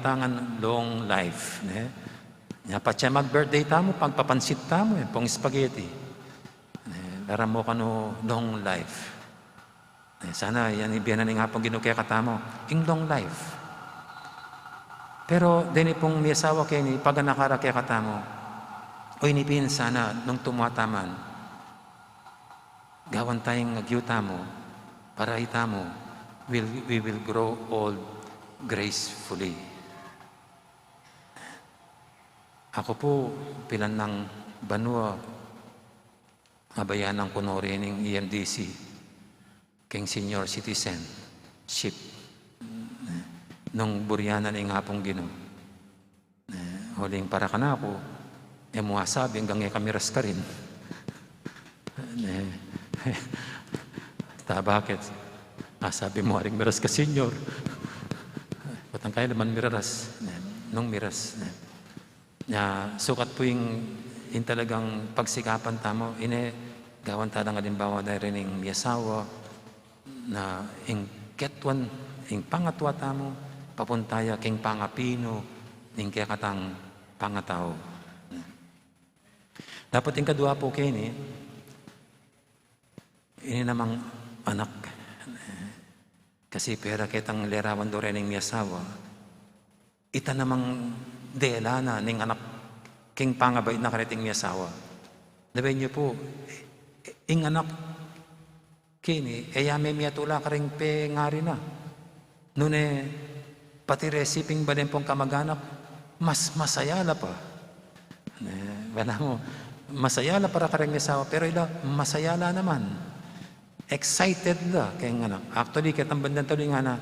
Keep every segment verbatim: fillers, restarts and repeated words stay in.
tangan long life, ne? Nya, patse mag-birthday tamu, pagpapansit tamu, e, pung spaghetti. Ne, laram mu kanu long life. Ne, sana yan ing bie na ning Apung Ginu kekatamu, ing long life. Pero deni pung miasawa keni, paganaka ra kekatamu, o ini pin sana nung tumua tamu man, gawan taya ing agyu tamu, para itamu, will, we will grow old gracefully. Aku pu, pilan nang banua, abayanan ku no rin ing E M D C, keng senior citizenship, nung buri ya na ning Apung Ginu. E, uling para kanaku, e mu asabi anggang e ka miras karin. E, ta bakit? Asabi mu aring miras ka senior. Potang kaya naman miraras. E, nung miras. E. Nya, sukat pu ing, ing talagang pagsikapan tamu, ine, gawan ta lang alimbawa na rin ing miasawa, na ing ketuan, ing pangatua tamu, papunta ya king pangapinu ning kekatang pangatau. Dapot ing kadua pu keni, ini namang anak. Kasi pera ketang lerawan do reng miasawa, ita namang dela na ning anak king pangabait na kaniting miasawa. Lawen yu pu, ing anak keni, e ya me miatula karing pengari na. Nune pati reng siping balen pung kamaganak, mas masaya la pa. Ne, balamu, masaya la para kareng miasawa, pero ila, masaya la naman. Excited la keng anak. Actually, ketang bandang tau, ngana,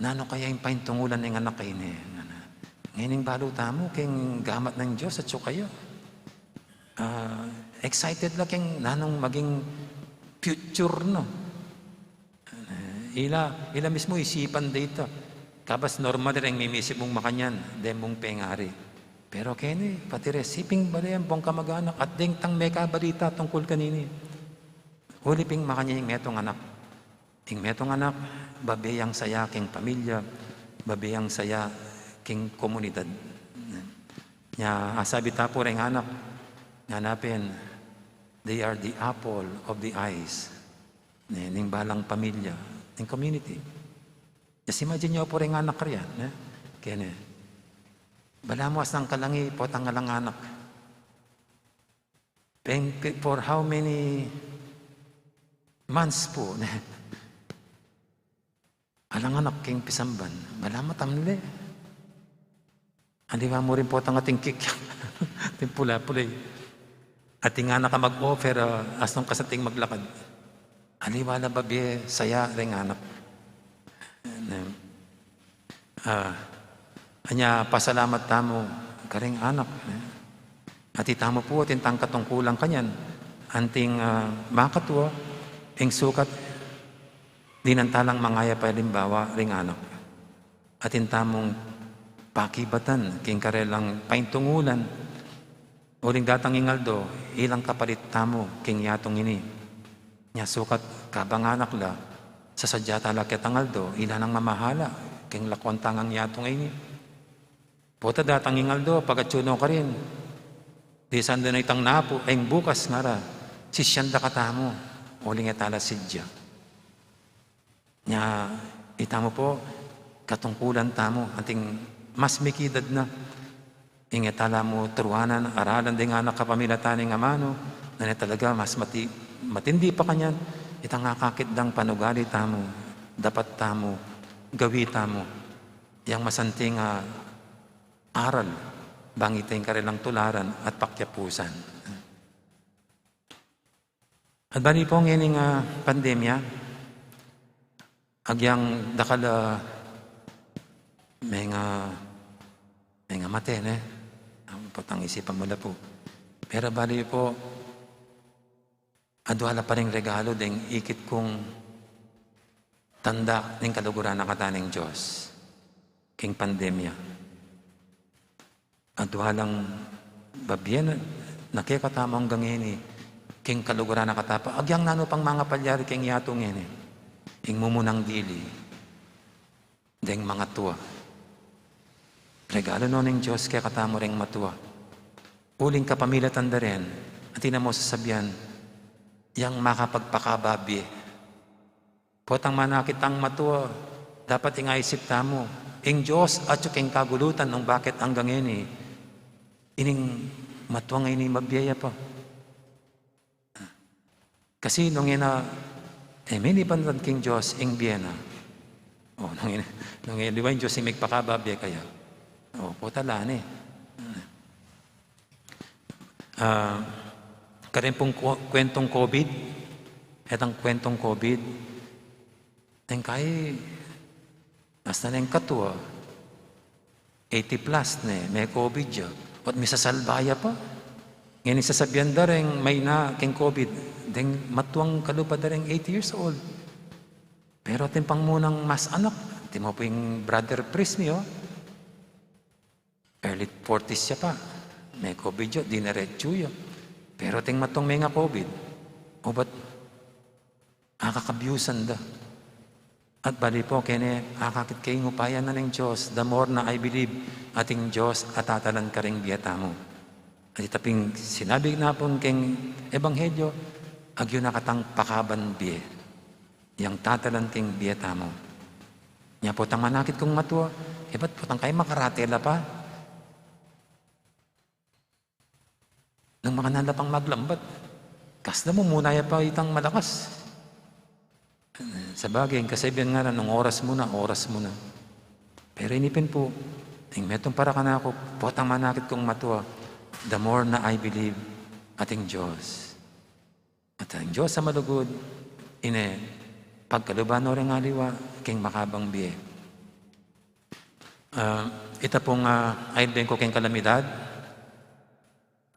nanu kaya ing paintungulan ning anak keni, ngana. Ngening balu tamu keng gamat ning Dios, atsu kaya. Ah, excited la keng nanung maging future na. E, ila, ila mismu isipan da ita. Kabas normal reng mimisip mung makanyan, deng mung pengari. Pero keni, pati reng siping balen pung kamaganak, at deng tang mekabalita tungkul kanini. Uli pin makanyan ing metung anak. Ing metung anak, babie yang saya king pamilya, babie yang saya king komunidad. Nya, asabi ta pu reng anak, ngana pin, they are the apple of the eyes. Ne, ning balang pamilya, ning community. Just imagine yu pu reng anak riyan, ne? Keni. Balamu asang kalangi, potang alang anak. Peng, for how many months pu, ne? Alang anak king pisamban, balamu tamle. Aliwa mu rin potang ating cake, ating pula-pula. Ating anak a mag-offer, ah, asnung kasanting maglakad. Aliwa la babie saya reng anak. Ne? Ah, anya pasalamat tamu kareng anak, ne? At itamu pu, atin tang katungkulan kanyan, anting, ah, makatua, ing sukat, dinan ta lang mangayap a alimbawa reng anak. Atin tamung pakibatan king karelang paintungulan, uling datang ing aldo, ilang kapalit tamu king yatung ini. Nya sukat kabang anak la, sasadya ta la ketang aldo, ila nang mamahala king lakwan tang yatung ini. Pota datang ing aldo, pag-atyu no karin, disan da na itang napu, ing bukas ngara, sisian da katamu, uling e ta la sidya. Nya, itamu pu, katungkulan tamu, anting mas mikidad na. Ing e ta la mu turuanan, aralan deng anak kapamilatan ning amanu, nune talaga mas mati-, matindi pa kanyan, itang akakit dang panugali tamu, dapat tamu, gawi tamu, yang masanting a aral, bang ita ing karelang tularan at pakyapusan. At bali pu ngening, ah, pandemya, agyang dakal, ah, menga, mengamate, ne? Ampon tang isipan mu la pu. Pero bali pu, adua la pa ring regalu deng ikit kung tanda ning kaluguran na kata ning Dios king pandemya. Adua lang babie na kekatamu anggang ngeni, king kaluguran na kata pa, agyang nanu pang mangapalyari king yatu ngeni, ing mumunang dili deng mangatua. Regalo no ning Dios kekatamu reng matua. Uling kapamilatan da ren, atin na mu sasabian, yang makapagpakababie. Potang manakit tang matua, dapat ing aisip tamu, ing Dios atyu keng kagulutan nung bakit anggang ngeni, ining matua ngeni mabie ya pa. Kasi nung ina, e, minibantan king Dios ing bie na. O, nung ina, nung ina, di ba ing Dios ing migpakababie kaya? O, potang ala ne. Ah, karin pung ku-, kuentong COVID, etang kuentong COVID, neng kai, hasta neng katua, eighty plus ne, me-COVID ya. At misasalba ya pa. Ngeni sasabian da reng maina keng COVID, deng matuang kalupa da reng eighty years old. Pero atin pang munang mas anak, timu pu ing brother priest mi, o. Early forties ya pa. Me-COVID ya, diniretsu ya. Pero atin matuang menga-COVID, o, ba't akakabiusan da? At bali pu, keni, akakit ke ing upaya na ning Dios, the more na I believe, ating Dios atatalan karing bie tamu. At ita ping sinabi na pun keng ebanghelyo, agyu na katang pakaban bie. Yang tatalan king bie tamu. Nya potang manakit kung matua, e, ba't potang kai makarate la pa? Nung makanyan la pang maglambat, kas na mu muna ya pa itang malakas. Sabagay, ing kasabian nga na, nung oras mu na, oras mu na. Pero ini pin pu, ing metung para kanaku, potang manakit kung matua, the more na I believe, ating Dios. At ing Dios a malugud, ine, pagkaluban no reng aliwa, king makabang bie. Ah, ita pung, ah, ailbeng ku keng kalamidad,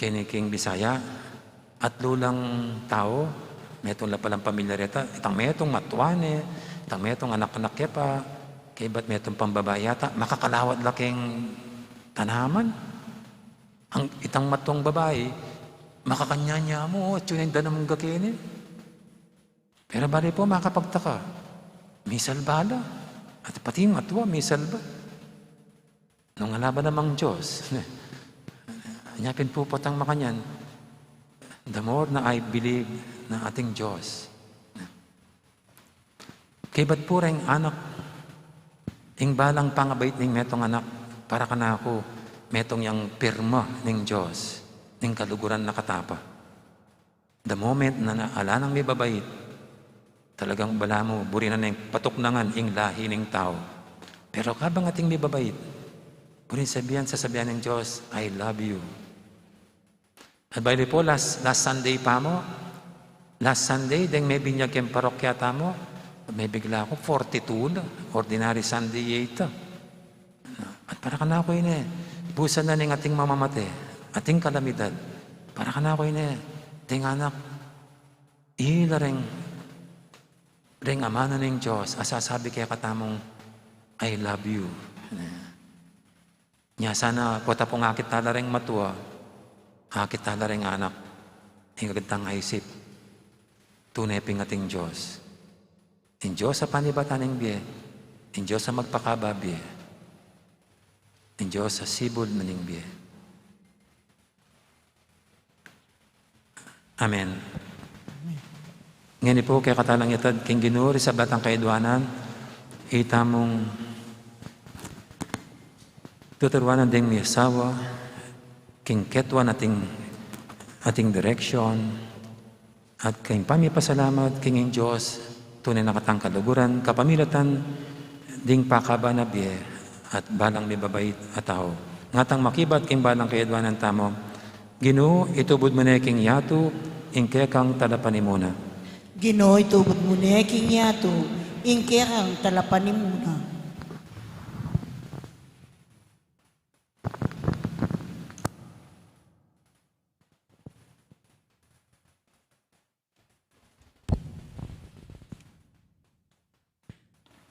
keni king Bisaya, atlu lang tau, metung la palang pamilya reta, itang metung matua ne, itang metung anak-anak ya pa, kaybat metung pang babai yata, makakalawat la keng tanaman. Ang itang matuang babai, makakanyan ya mu, atyu neng danum ga keni. Pero bale pu, makapagtaka, misalba la. At pati ing matua, misalba. Nung ala ba namang Dios? Nya pin pu potang makanyan, the more na I believe na ating Dios. Kaybat pu reng anak, ing balang pangabait ning metung anak, para kanaku, metung yang pirma ning Dios, ning kaluguran na katapa. The moment na, na ala nang mibabait, talagang balamu, buri na neng patuknangan ing lahi ning tau. Pero kabang ating mibabait, buri sabian, sasabian ning Dios, "I love you." At bale pu, last, last Sunday pa mu, last Sunday, deng mebinyag keng parokya tamu, mebigla ku, forty-two la, ordinary Sunday ya ita. At para kanaku ine, busan na ning ating mamamate, ating kalamidad. Para kanaku ine, deng anak, ila reng, reng amanu ning Dios, a sasabi kekatamung, "I love you." Nya sana, pota pung akit tala reng matua, akit tala reng anak, ing agad tang aisip, tune pin ating Dios. Ing Dios a panibatan ning bie, ing Dios a magpakaba bie, ing Dios a sibul na ning bie. Amen. Ngeni pu, kekatamu lang itad king Ginu ring sablang kayadwanan, itamung tuturuanan deng miasawa, king ketuan ating, ating direksyon, at king pamipasalamat king ing Dios, tune na katang kaluguran, kapamilatan ding pakaba na bie, at balang mibabait a tau. Ngatang makibat king balang kayadwanan tamu, Ginu, itubud mu ne king yatu ing kekang talapanimuna. Ginu, itubud mu ne king yatu ing kekang talapanimuna.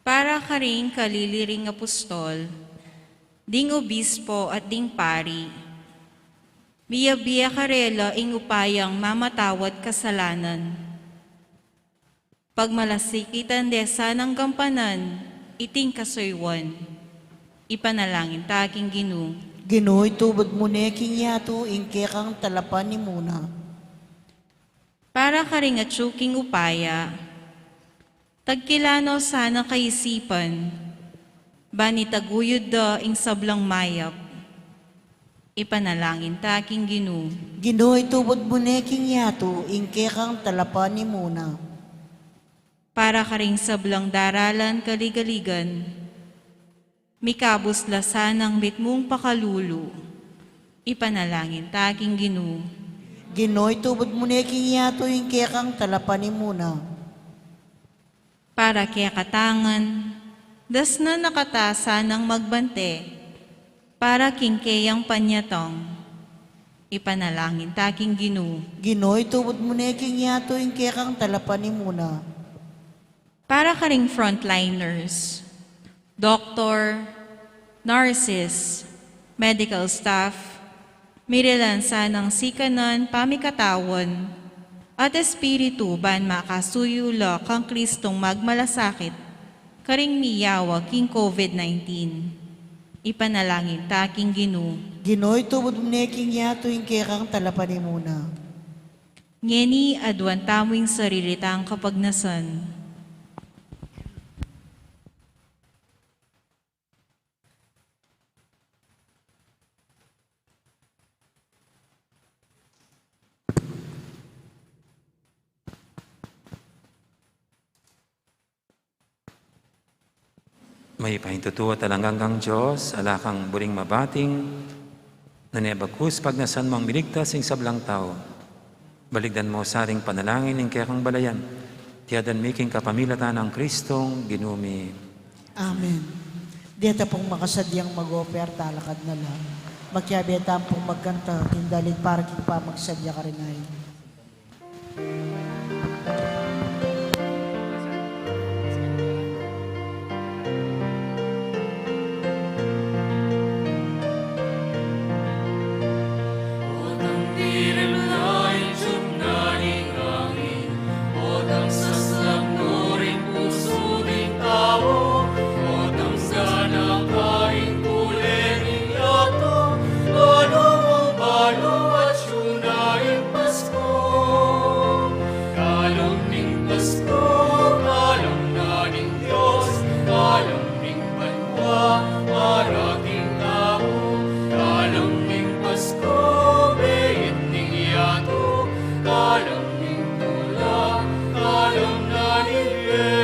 Para karing kalili ring apostol, ding obispo at ding pari, miyabie karela ing upayang mamatawad kasalanan. Pagmalasikitan de sanang gampanan iting kasuyuan. Ipanalangin ta king Ginu. Ginu, itubud mu ne king yatu ing kekang talapanimuna. Para karing atyu king upaya, tagkilan no sana kaisipan, ban itaguyud da ing sablang mayap. Ipanalangin ta king Ginu. Ginu, itubud mu ne king yatu ing kekang talapanimuna. Para karing sablang daralan kaligaligan, mikabus la sanang mitmung pakalulu. Ipanalangin ta king Ginu. Ginu, itubud mu ne king yatu ing kekang talapanimuna. Para kekatang ngan, dasnan na kata sanang magbante para king keyang panyatang. Ipanalangin ta king Ginu. Ginu, itubud mu ne king yatu ing kekang talapanimuna. Para karing frontliners, doktor, nurses, medical staff, mirilan sanang sikanan, pamikatawan, at espiritu ban makasuyu la kang Kristong magmalasakit karing miyawa king COVID nineteen. Ipanalangin ta king Ginu. Ginu, itubud mu ne king yatu ing kekang talapanimuna. Ngeni, aduan tamu ing sarili tang kapagnasan. Mayupayang tutu at alang anggang Dios, ala kang buring mabating, nune bagkus pagnasan mung miligtas ing sablang tau. Balikdan mu sa ring panalangin ning kekang balayan. Iti adwan mi king kapamilatan nang Kristong Ginu mi. Amen. Deta pung makasadyang mag-offer, talakad na la. Makiabe tamu pung magkanta king dalit para king pamagsadya karin ay. Kalam ning Pasko, kalam na ning Dios, kalam ning banua, para king tau, kalam ning Pasko, beit ning yatu, kalam ning tula, kalam na ning bie.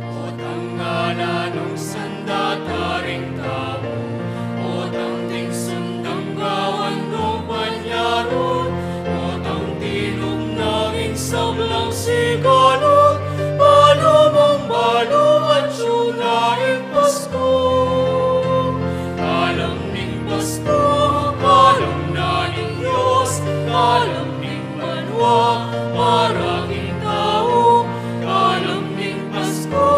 Potang ngana nung sanda ta ring tau, potang ding sundang gawan nung panyarun, potang tinug na ing sablang sigalut, balu mung balu atyu na ing Pasko. Kalam ning Pasko, kalam na ning Dios, kalam ning banua, para king tau, kalam ning Pasko,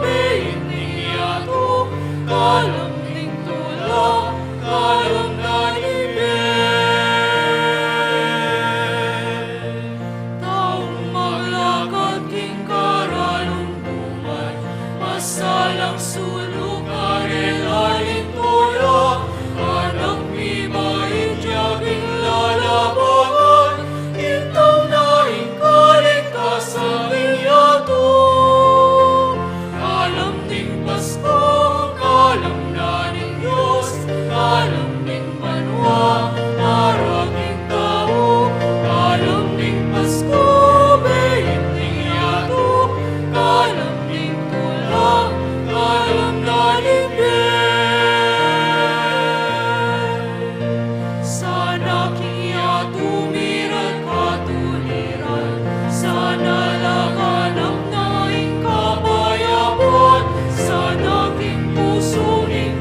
beit ning yatu, kalam ning tula, kalam na ning bie. Taung maglakad king karalumbuman, masalang sulu karela ning toya, anak mibait ya king lalabangan, intang na ing kaligtasan ning yatu. Kalam ning Pasko, kalam na ning Dios, kalam ning banua, para king tau, kalam ning Pasko, beit ning yatu, kalam ning tula, kalam na ning bie. Sana king yatu miran katuliran, sana laganap na ing kapayapan, sana king pusu ning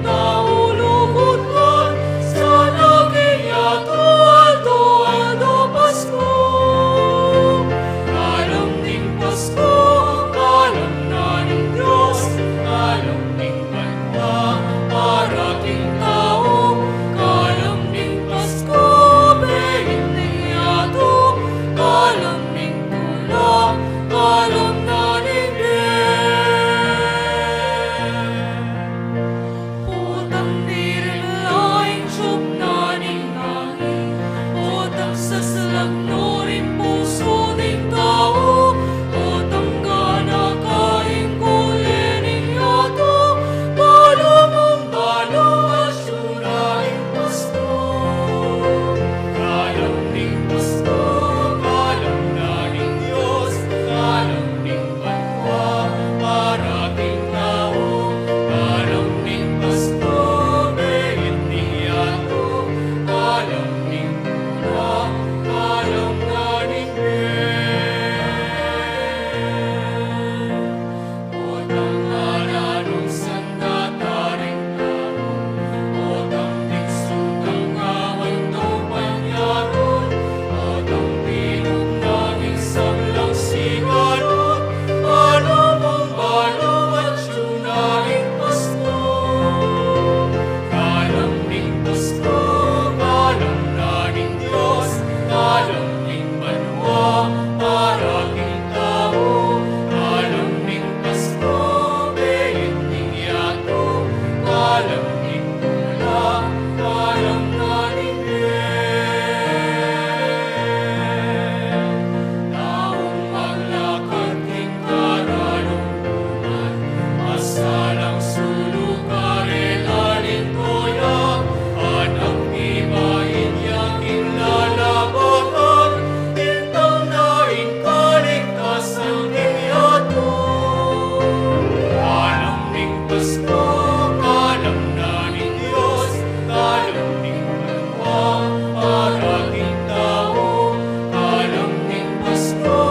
Kalam na ning Dios, kalam ning banua, para king tau, kalam ning Pasko,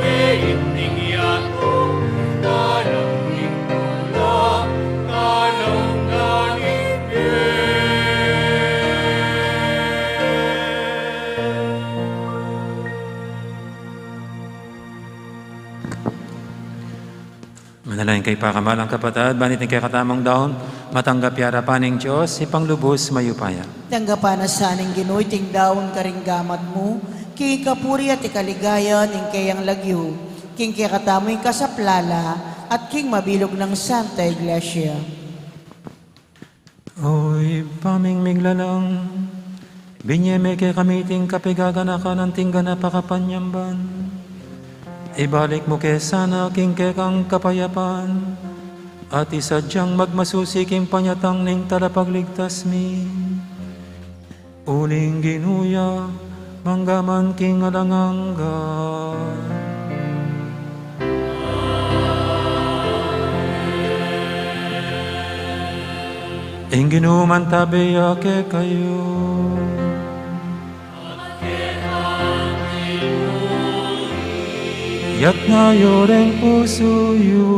mebie ning yatu, kalam ning tula, kalam na ning bie. Manalangin kayu, pakamalan kung kapatad, ban iting kekatamung daun matanggap ya king arapan ning Dios, Ibpang lubus mayupaya. Tanggapan na sa ning Ginu iting daun karing gamat mu, king ikapuri at ikaligaya ning keyang lagyu, king kekatamung kasaplalan at king mabilug nang Santa Iglesia. O Ibpa ming miglalang, binie me kekami iting kapaganakan anting ganap a kapanyamban. Ibalik mu ke sana king kekang kapayapan, at isadyang magmasusi king panyatang ning Talapagligtas mi. Uling Ginu ya, mangga man king alang angga. Ing Ginu mantabe ya kekayu. Itas yu reng pusu yu.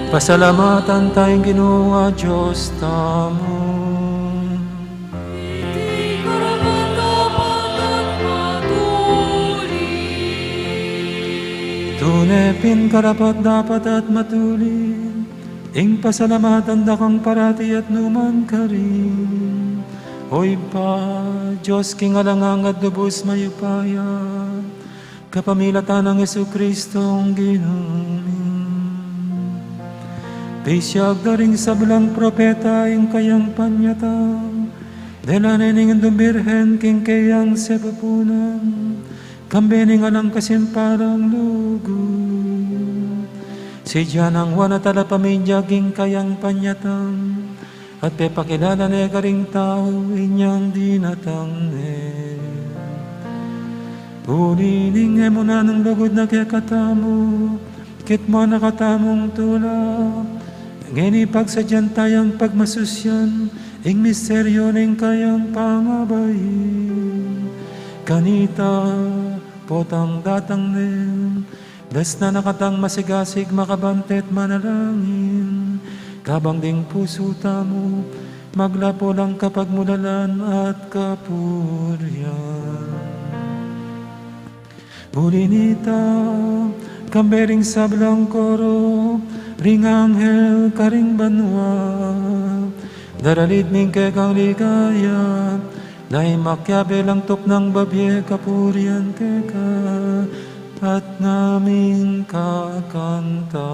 Pasalamatan taya ing Ginu a Dios tamu. Tune pin karapat-dapat at matulid ing pasalamatan da kang parati at nu man karin, O Ibpa, Dios king alang angga at lubus mayupaya, kapamilatan nang Jesucristong Ginu mi. Pisiag da ring sablang propeta ing kayang panyatang, dela ne ning Indung Birhen king keyang sepupunan, kambe ning alang kasimpalang lugud. Sidya nang Juan a Talapamidya king kayang panyatang, at pepakilala ne karing tau inyang dinatang ne. Uli ning e mu na nung lugud na kekatamu, kitmuan na katamung tula, ngeni pagsadyan tayang pagmasusian ing misteryu ning kayang pangabai. Kanita, potang datang ne, dasnan na katang masigasig, makabantang manalangin, kabang ding pusu tamu maglapu lang kapagmulalan at kapurian. Uli nita, kambe ring sablang koro ring anghel karing banua, daralid mi ing kekang ligaya, dayang makiabe lang tuknang babie kapurian keka, at ngaming kakanta.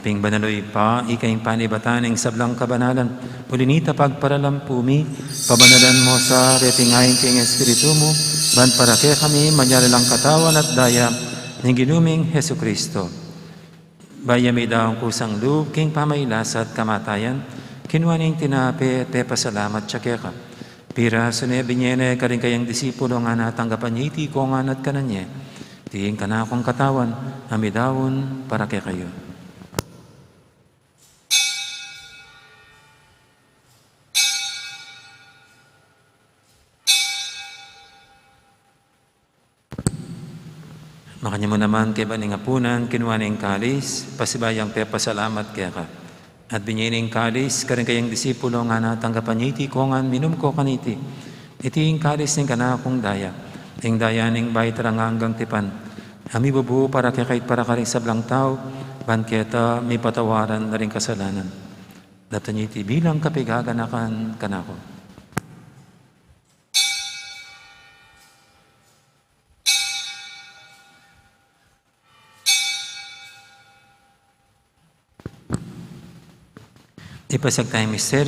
Pin banal a Ibpa, ika ing panibatan ning sablang kabanalan, uli na nita pagparalampu mi, pabanalan mu sa reting ain king Espiritu mu, ban para kekami, manyari lang katawan at daya ning Ginu ming Jesucristo. Bayu ya midaun kusang lub king pamagkasakit at kamatayan, kinua ne ing tinape at pepasalamat ya keka. Pirasu ne, binie ne karing kayang disipulo, ngana, tanggapan ye iti kongan at kanan ye. Iti ing kanakung katawan, a midaun para kekayu. Makanyan mu naman, kaybat ning apunan, kinua ne ing kalis, pasibayu yang pepasalamat keka. At binie ne ing kalis karing kayang disipulo, ngana, tanggapan ye iti kongan, minum ko kaniti. Iti ing kalis ning kanakung daya, ing daya ning bayu at alang anggang tipan, a mibubu para kekayu at para karing sablang tau, ban keta mipatawaran la ring kasalanan. Daptan ye iti bilang kapaganakan kanaku. Ipasiag taya ing misteryu